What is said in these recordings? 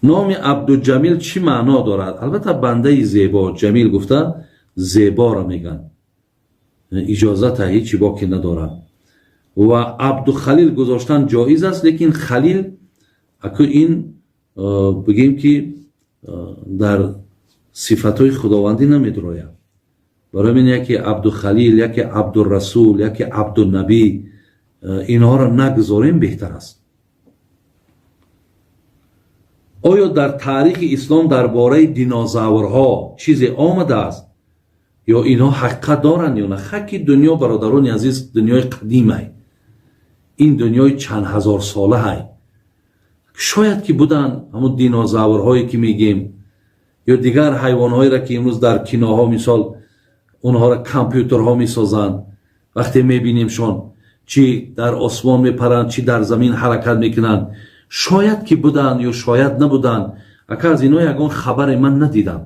Номи Абдуҷамил чӣ маъно дорад? Албатта, бандаи зебо. Ҷамил гуфта зеборо мегӯянд, иҷозата, ҳечи боке надорад. Ва Абдухалил гузоштан ҷоиз аст, лекин Халил аку ин бигем, ки дар сифатҳои худовандӣ намедурояд. Барои мин яке Абдухалил, яке Абдурасул, яке Абдунабӣ, инҳоро нагузорем, беҳтар аст. Оё дар таърихи ислом дар бораи динозаврҳо чизе омадааст ё инҳо ҳақиқат доранд ё на? Хаки дунё, бародарони азиз, дунёи қадимай, ин дунёи чанд ҳазорсолаҳай. Шояд ки буданд ҳамун динозаврҳое, ки мегем, ё дигар ҳайвонҳоеро, ки имрӯз дар киноҳо, мисол, онҳоро компютерҳо месозанд. Вақте мебинимшон, чӣ дар осмон мепаранд, чӣ дар замин ҳаракат мекунанд. Шояд ки буданд ё шояд набуданд. Ака, аз ино ягон хабаре ман надидам,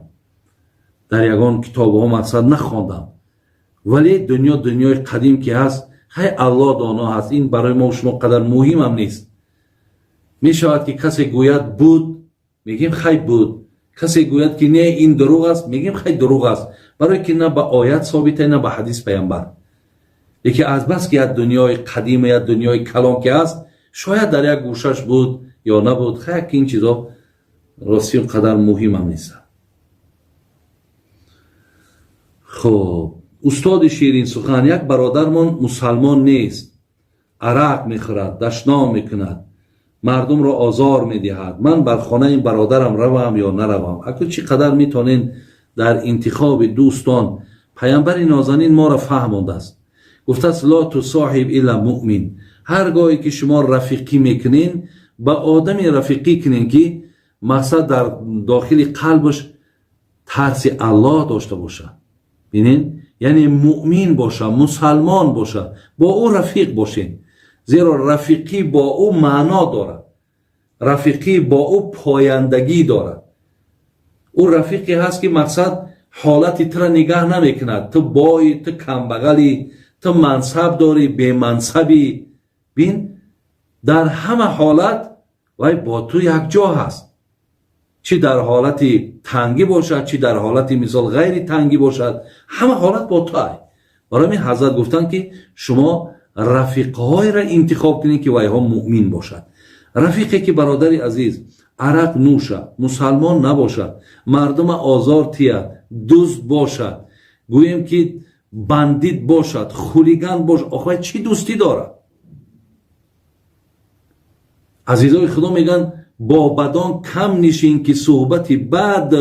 дар ягон китобҳо, мақсад, нахондам. Вале дунё дунёи қадим ки ҳаст, хай, Аллоҳ доно ҳаст. Ин барои мо шумо қадар муҳимам нест. Мешавад, ки касе гӯяд буд, мегӯем, хай, буд. Касе гӯяд, ки не, ин дурӯғ аст, мегӯем, хай, дурӯғ аст, барое ки на ба оят собита, на ба ҳадис паямбар. Лекин азбаски як дунёи қадима, як дунёи калон ки ҳаст, шояд дар як гӯшаш буд ё набуд. Хай, ки ин чизо рости он қадар муҳимам нестанд. Хуб, устоди ширинсухан, як бародармон мусалмон нест, арақ мехӯрад, дашном мекунад, мардумро озор медиҳад. Ман бар хонаи бародарам равам ё наравам? Аку чӣ қадар метонен дар интихоби дӯстон, паямбари нозанин моро фаҳмондааст, гуфтааст: ла тусоҳиб илла муъмин. Ҳар гоҳе ки шумо рафиқӣ мекунен, ба одаме рафиқӣ кунен, ки мақсад дар дохили қалбаш тарси Аллоҳ дошта бошад. Бинен, яъне муъмин боша, мусалмон боша, бо ӯ рафиқ бошен, зеро рафиқӣ бо ӯ маъно дорад, рафиқӣ бо ӯ пояндагӣ дорад. Ӯ рафиқе ҳаст, ки мақсад ҳолати тура нигаҳ намекунад: ту бои, ту камбағалӣ, ту мансаб дорӣ, бемансабӣ. Бин, дар ҳама ҳолат вай бо ту якҷо ҳаст, чӣ дар ҳолати тангӣ бошад, чӣ дар ҳолати, мисол, ғайри тангӣ бошад, ҳама ҳолат бо ту ай. Барои ҳамин ҳазрат гуфтанд, ки шумо рафиқҳоеро интихоб кунед, ки вайҳо муъмин бошад. Рафиқе ки, бародари азиз, арақ нӯшад, мусалмон набошад, мардума озор тиҳад, дузд бошад, гӯем ки бандит бошад, хулиган бошад, охир чӣ дӯстӣ дорад? Азизои худо, мегӯянд: бо бадон кам нишин, ки суҳбати бад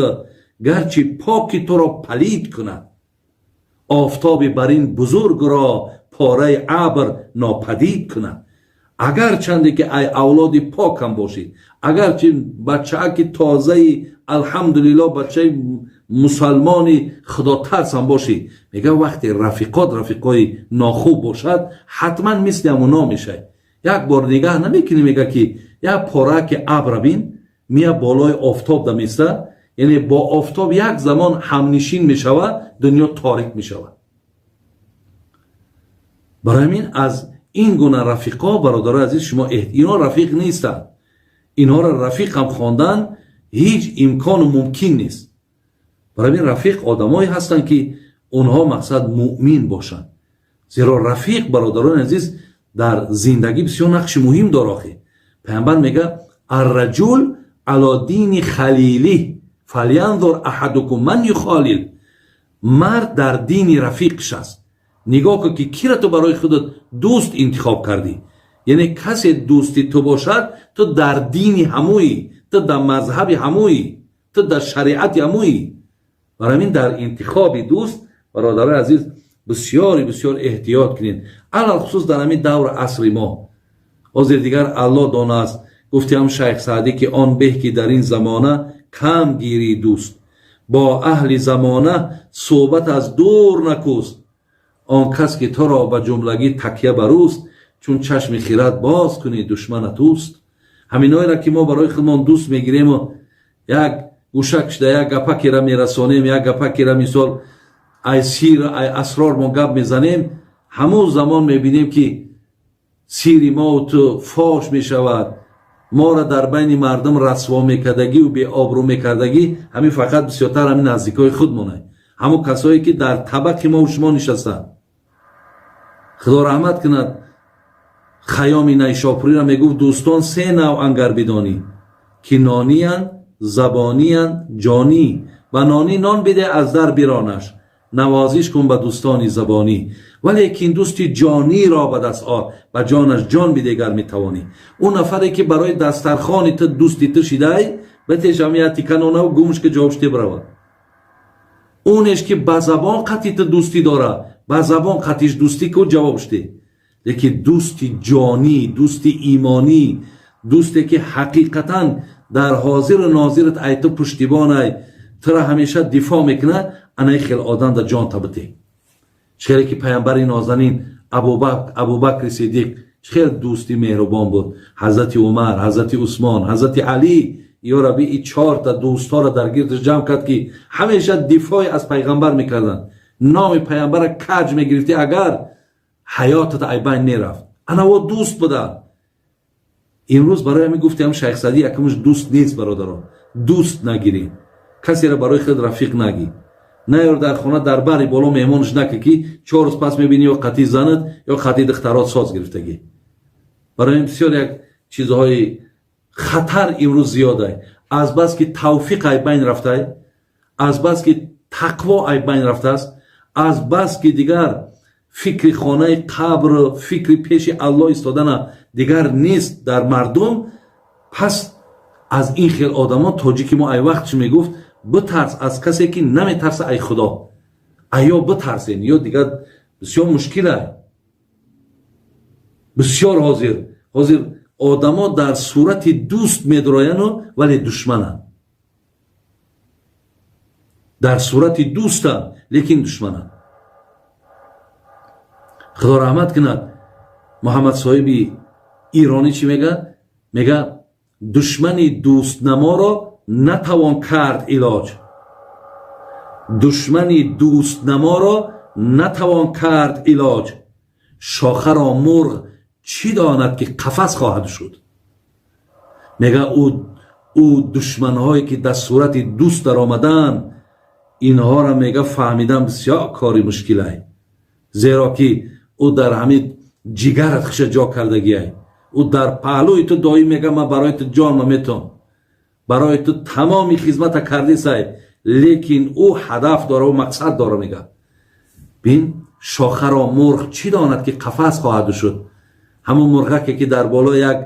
гарчи поки туро палид кунад, офтоби бар ин бузургро пораи абр нопадид кунад. Агарчанде ки ай авлоди покам бошед, агарчи бачааки тозаи, алҳамдулилло, бачаи мусалмони худотарсам бошӣ, мега, вақте рафиқот рафиқои нохуб бошад, ҳатман мисли ҳамуно мешавӣ. Як бор нигаҳ намекунӣ, мега, ки як пораки абра бин, мия болои офтоб даместа, яъне бо офтоб як замон ҳамнишин мешавад, дунё торик мешавад. Барои ҳамин аз ин гуна рафиқо, бародарои азиз, шумо, инҳо рафиқ нестанд. Инҳоро рафиқам хондан ҳеҷ имкону мумкин нест. Барои ҳамин рафиқ одамое ҳастанд, ки онҳо, мақсад, муъмин бошанд, зеро рафиқ, бародарони азиз, дар зиндагӣ бисёр нақши муҳим дор. Охи паямбар мега: арраҷул ало дини халилих фалянзур аҳадукум ман юхолил. Мард дар дини рафиқш аст. Нигоҳ кун, ки кира ту барои худат дӯст интихоб кардӣ. Яъне касе дӯсти ту бошад, ту дар дини ҳамӯӣ, ту дар мазҳаби ҳамӯӣ, ту дар шариати ҳамӯӣ. Барои ҳамин дар интихоби дӯст, бародарои азиз, бисёри бисёр эҳтиёт кунед, алалхусус дар ҳамин даври асри мо. Ҳозир дигар Аллоҳ донааст. Гуфтиам шайх Саъдӣ, ки он беҳ, ки дар ин замона кам гирӣ дӯст, бо аҳли замона суҳбат аз дур накӯст. Он кас, ки туро ба ҷумлагӣ такя барӯст, чун чашми хират боз кунӣ, душманат ӯст. Ҳаминоеро, ки мо барои худмон дӯст мегирему як гӯшак шуда, як гапакера мерасонем, як гапакера, мисол, ай сир, ай асрор мо гап мезанем, ҳамун замон мебинем, ки сири мо ту фош мешавад. Моро дар байни мардум расво мекардагиву беобрӯ мекардагӣ ҳамин фақат бисёртар ҳамин наздикҳои худ монад, ҳамон касое ки дар табақи мову шумо нишастанд. Худо раҳмат кунад Хайёми Найшопуриро, мегуфт: дӯстон се нав ангар бидонӣ, ки нониянд, забониянд, ҷонӣ. Ба нонӣ нон биде, аз дар биронаш, навозиш кун ба дӯстони забонӣ, валекин дӯсти ҷониро ба даст ор, ба ҷонаш ҷон бидегар метавонӣ. Ӯ нафаре ки барои дастархони ту дӯсти ту шидай, битешам я тика нонаву гумш ки ҷавобш те биравад. Онеш ки ба забон қатъи ту дӯстӣ дора, ба забон қатъиш дӯстӣ ку, ҷавобш те. Лекин дӯсти ҷонӣ, дӯсти имонӣ, дӯсте ки ҳақиқатан дар ҳозиру нозират ай ту пуштибонай, тура ҳамеша дифоъ мекунад, анаи хел одам да ҷон та бите. Чӣ хеле ки паямбари нозанин Абубакри Сиддиқ чӣ хел дӯсти меҳрубон буд, ҳазрати Умар, ҳазрати Усмон, ҳазрати Алӣ, ё Рабби, и чорта дӯстҳоро дар гирдаш ҷамъ кард, ки ҳамеша дифоъи аз пайғамбар мекарданд. Номи пайғамбара каҷ мегирифтӣ, агар ҳаётат айбайн мерафт. Анаво дӯст буданд. Имрӯз барои ҳамин гуфтем, Шайх Саъдӣ якумш дӯст нест. Бародарон, дӯст нагирем, касеро барои худ рафиқ нагӣ, наёр дар хона, дар бари боло меҳмонш накӣ, ки 4 рӯз пас мебинӣ, ё қатъи занат, ё қатъи духтарот соз гирифтагӣ. Барои ин бисёр як чизҳои хатар имрӯз зиёдай, азбаски тавфиқ ай байн рафтай, азбаски тақво ай байн рафтааст, азбаски дигар фикри хонаи қабр, фикри пеши Аллоҳ истодана дигар нест дар мардум. Пас аз ин хел одамо тоҷики мо ай вақт чӣ мегуфт? Битарс аз касе ки наметарса ай Худо. Аё битарсен, ё дигар бисёр мушкила. Бисёр ҳозир одамо дар сурати дӯст медрояну, вале душмананд. Дар сурати дӯстанд, лекин душмананд. Худо раҳмат кунад Муҳаммад Соҳиби Иронӣ чӣ мега? Мега: душмани дӯстнаморо натавон кард илоҷ, душмани дӯстнаморо натавон кард илоҷ, шохаро мурғ чӣ донад, ки қафас хоҳад шуд. Мега, ӯ душманҳое ки дар сурати дӯст даромаданд, инҳоро, мега, фаҳмидан бисёр кори мушкилай, зеро ки ӯ дар ҳамин ҷигарат хиша ҷо кардагиай. Ӯ дар паҳлӯи ту доим мега: ман барои ту ҷонма метон, барои ту тамоми хизмата кардисай. Лекин ӯ ҳадаф дора, ӯ мақсад дора. Мега, бин, шохаро мурғ чӣ донад, ки қафас хоҳад шуд. Ҳамон мурғаке ки дар боло як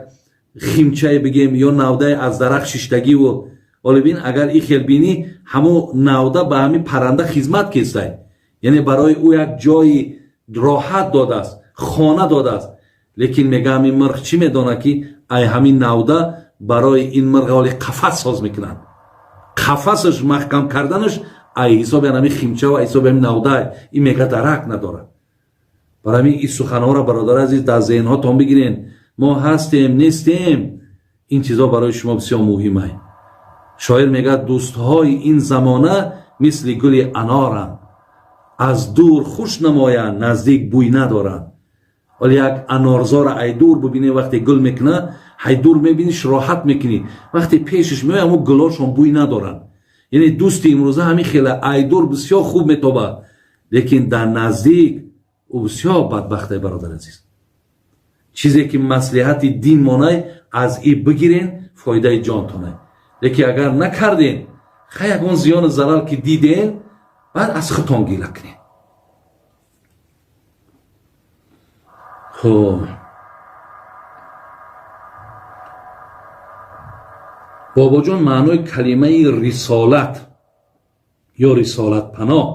химчае бигем ё навдае аз дарахт шиштагиву, оле бин, агар и хел бинӣ, ҳамон навда ба ҳамин парранда хизмат кестай, яъне барои ӯ як ҷои роҳат додааст, хона додааст. Лекин мега, ҳамин мурғ чӣ медонад, ки ай ҳамин навда барои ин мурғ оли қафас соз мекунанд. Қафасаш маҳкам карданаш ай ҳисоби ҳамин химчаву ай ҳисоби ҳамин навдай. Ин, мега, дарак надорад. Барои ҳамин ин суханҳоро, бародари азиз, дар зеҳнҳотон бигирен. Мо ҳастем, нестем, ин чизо барои шумо бисёр муҳимай. Шоир мегӯяд: дӯстҳои ин замона мисли гули аноранд, аз дур хуш намоянд, наздик бӯй надоранд. Вале як анорзора ай дур бубинӣ, вақте гул мекунад, ҳай дур мебиниш, роҳат мекунӣ. Вақте пешаш меояд, ҳамо гулошон бӯй надоранд. Яъне дӯсти имрӯза ҳамин хела: ай дур бисёр хуб метобад, лекин дар наздик ӯ бисёр бадбахте. Бародар азиз, чизе ки маслиҳати дин монай, аз и бигирен, фоидаи ҷонтонай. Лекин агар накарден, хай, ягон зиёну зарар ки диден, баъд аз худтон гила кунед. Хуб, бобоҷон, маънои калимаи рисолат ё рисолатпаноҳ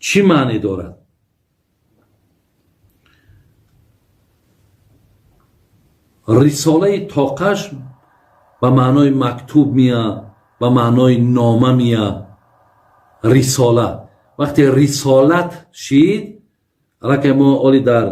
чӣ маъне дорад? Рисолаи тоқаш ба маънои мактуб мия, ба маънои нома мия. Рисола, вақте рисолат шид, аллакай мо оли дар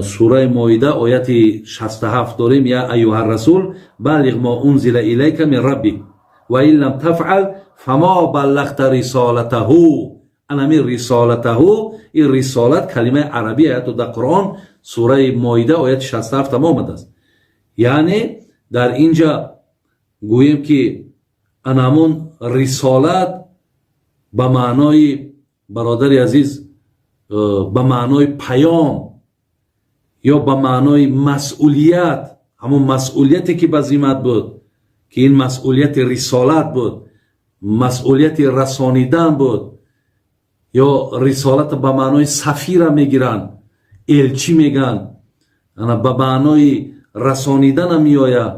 сураи Моида ояти 67 дорем: я аюҳа расул баллиғ мо унзила илайка мин раббик ва ин лам тафъал фамо баллағта рисолатаҳу. Анами рисолатаҳу, ин рисолат калимаи арабия, ҳатто дар Қуръон сураи Моида ояти 67 ам омадааст. Яъне дар инҷа гӯем, ки анамон рисолат ба маънои, бародари азиз, ба маънои паём ё ба маънои масъулият, ҳамон масъулияте ки ба зиммат буд, ки ин масъулияти рисолат буд, масъулияти расонидан буд, ё рисолата ба маънои сафира мегиранд, элчӣ мегӯянд, ана ба маънои расонидана меояд.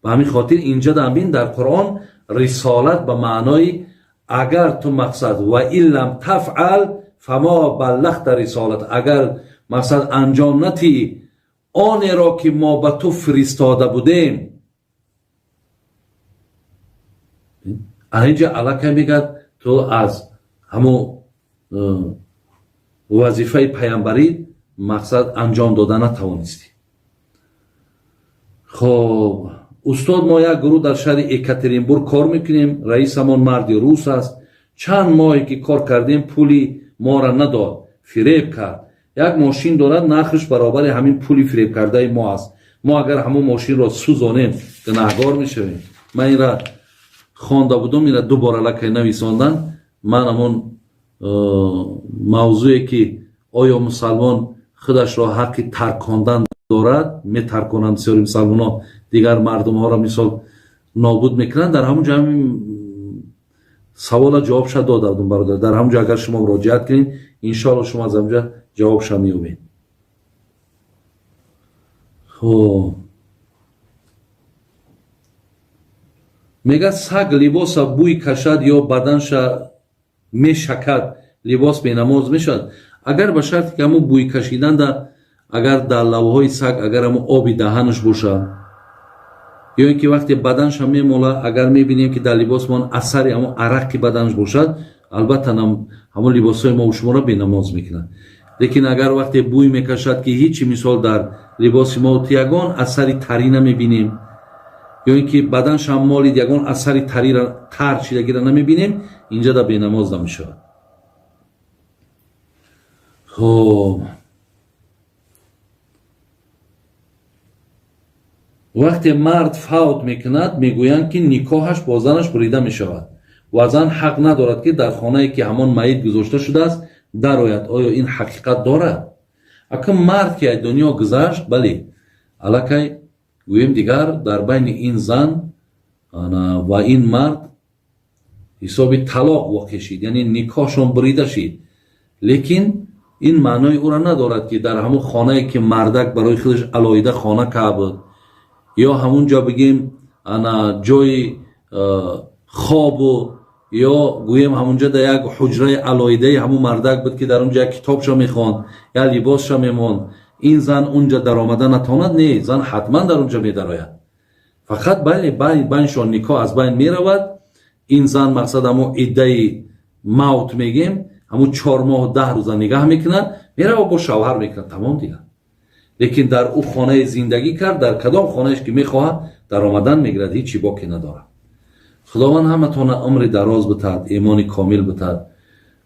Ба ҳамин хотир инҷа бин, дар Қуръон рисолат ба маънои агар ту мақсад ва ин лам тафъал фамо баллағта рисолат, агар мақсад анҷом натӣ онеро ки мо ба ту фиристода будем, инҷа аллакай мегӯяд, ту аз ҳамун вазифаи паямбарӣ мақсад анҷом дода натавонистӣ. Хоб, устод, мо як гурӯҳ дар шаҳри Екатеринбург кор мекунем. Раисамон марди рус аст. Чанд моҳе ки кор кардем, пули моро надод, фиреб кард. Як мошин дорад, нархаш баробари ҳамин пули фиребкардаи мо аст. Мо агар ҳамон мошинро сӯзонем, гунаҳгор мешавем? Ман инра хонда будум, инра ду бор аллакай нависондан. Ман ҳамон мавзӯе ки оё мусалмон худашро ҳаққи таркондан дорад, метарконанд бисёри мусалмонҳо, дигар мардумҳоро мисол нобуд мекунанд, дар ҳамон ҷо ҳамин савола ҷавобша дода будум, бародар. Дар ҳамон ҷо агар шумо муроҷиат кунед, иншоалло шумо аз ҳамон ҷо ҷавобша меёбед. Хоб, мегӯяд, саг либоса бӯй кашад ё баданша мешакад, либос бенамоз мешавад? Агар ба шарте ки ҳамон бӯй кашиданда, агар дар лавҳои саг агар ҳамон оби даҳанаш бошад, ё ин ки вақте баданша мемола, агар мебинем, ки дар либосмон асари ҳамон арақи баданаш бошад, албатта ҳамон либосҳои мо шуморо бенамоз мекунад. Лекин агар вақте бӯй мекашад, ки ҳичи мисол дар либоси мо ягон асари тарӣ намебинем, ё ин ки баданшам молид, ягон асари тарира тар чидагира намебинем, инҷа да бенамоз намешавад. Хоб, вақте мард фавт мекунад, мегӯянд, ки никоҳаш бо занаш бурида мешавад ва зан ҳақ надорад, ки дар хонае ки ҳамон майит гузошта шудааст, дарояд. Оё ин ҳақиқат дорад? Ака мард ки аз дунё гузашт, бале, аллакай гӯем, дигар дар байни ин зан ва ин мард ҳисоби талоқ воқеъ шид, яъне никоҳшон бурида шид. Лекин ин маънои ӯро надорад, ки дар ҳамон хонае ки мардак барои худаш алоҳида хона карда буд, ё ҳамун ҷо бигем ана ҷои хобу, ё гӯем ҳамунҷо дар як ҳуҷраи алоҳидаи ҳамун мардак буд, ки дар он ҷо як китобша мехонд, як либосша мемонд, ин зан унҷа даромада натавонад? Не, зан ҳатман дар унҷа медарояд. Фақат бале, байншон никоҳ аз байн меравад. Ин зан мақсад ҳамун иддаи мавт мегем, ҳамун 4 моҳу 10 рӯза нигаҳ мекунад, мерава, бо шавҳар мекунад, тамом дигар. Лекин дар ӯ хонаи зиндагӣ кард, дар кадом хонаеш ки мехоҳад, даромадан мегирад, ҳеҷ чӣ боке надорад. Худованд ҳаматона умри дароз битад, имони комил битад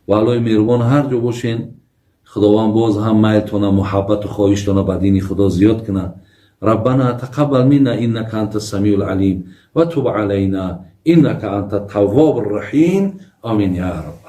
ва Аллоҳи меҳрубон, ҳар ҷо бошен, худованд боз ҳам майлтона, муҳаббату хоҳиштона ба дини Худо зиёд кунад. Раббана тақаббал минна иннака анта самиул алим ва туб алайна иннака анта таввобур раҳим. Амин я раб.